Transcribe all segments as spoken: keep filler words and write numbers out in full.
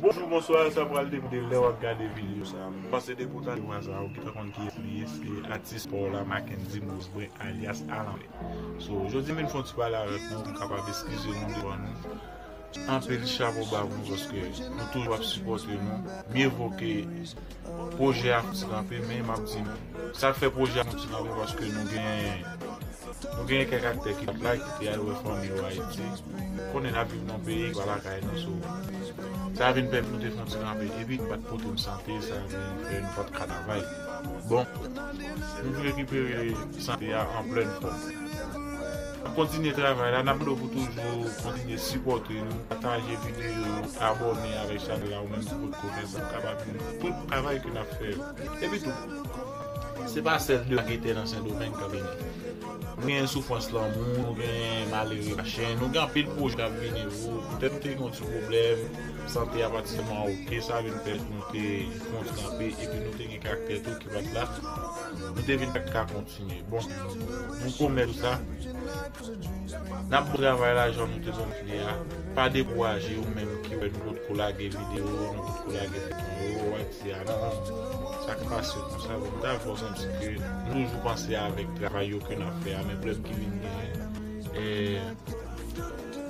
Bonjou, bonswa, sa pral depann de lè w ap gade videyo sa. M panse depi w tande vwa sa, ou gentan konn kiyès li ye, se atis pa w la, Mackendy Mosbren, alyas Alanvè. So, jodi m vin fè yon ti pale avèk nou, pou m kapab eskize nou devan nou. Anpil chapo ba pou nou, paske nou toujou ap sipòte nou. Mye vo ke pwojè a fouti kanpe, men m ap di nou, sa k fè pwojè a fouti kanpe, paske nou gen, nou gen kèk aktè ki pa t la, ki te al wè fanmi yo Ayiti. Konnen n ap viv nan yon peyi ki pa lakay nou, so, sa vin pèmèt nou te fè yon ti kanpe. Epi nou pa t pote m sante, sa vin fè nou pa t ka travay. Bon, nou vin rekipere sante a an plèn fòm. N ap kontinye travay la, n ap mande w pou toujou kontinye sipòte nou, pataje videyo, abòne avèk chanèl la, ou menm ki potko fè sa, kapab jwenn tout travay ke n ap fè yo. Epi tou, se pa sèl de Agete nan Sendomeng k ap vini. Nou gen soufrans lanmou, nou gen malere machin, nou gen anpil pwojè k ap vini vo. Poutèt nou te gen yon ti pwoblèm sante a pa t sèlman oke, sa vin pèmèt nou te fè yon ti kanpe, epi nou te gen kèk aktè tou ki pa t la. Nou te vin pa t ka kontinye. Bon, nou pwomèt ou sa. N ap bon travay la, jan nou te konn fè a. Pa dekouraje, ou menm ki wè nou potko lage videyo, nou potko lage fèt yo, w ap di a non, sa k pase konsa, bon, m ta fè w santi ke nou toujou panse avèk travay yo ke n ap fè a, men pwoblèm ki vin genyen, e,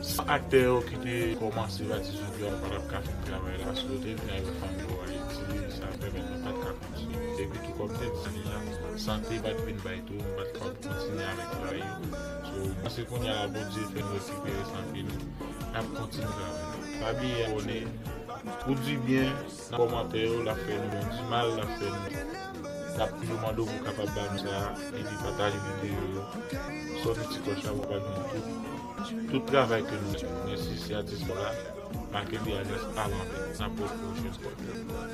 san aktè yo ki te kòmanse pati sou yo pa t ap ka fè travay la, si yo te vin avèk fanmi yo Ayiti, sa pèmèt nou pa t ka kontinye. Epi tou, kòm te di la, sante pa t vin bay tou, nou pa t ka kontinye avèk travay yo. So, m panse kounye a la, Bondye fè nou rekipere sante nou, n ap kontinye travay. Pa bliye abòne, pou di byen nan kòmantè yo, l ap fè nou byen, di mal, l ap fè nou byen. N ap toujou mande w pou w kapab ba nou sa, epi pataje videyo yo. Sòti ti kòch la pou w pa jwenn tout, tout travay ke nou fè. Mèsi, se atis pa w la, Mackendy alyas Alanvè. N ap wè w pwochèn fwa.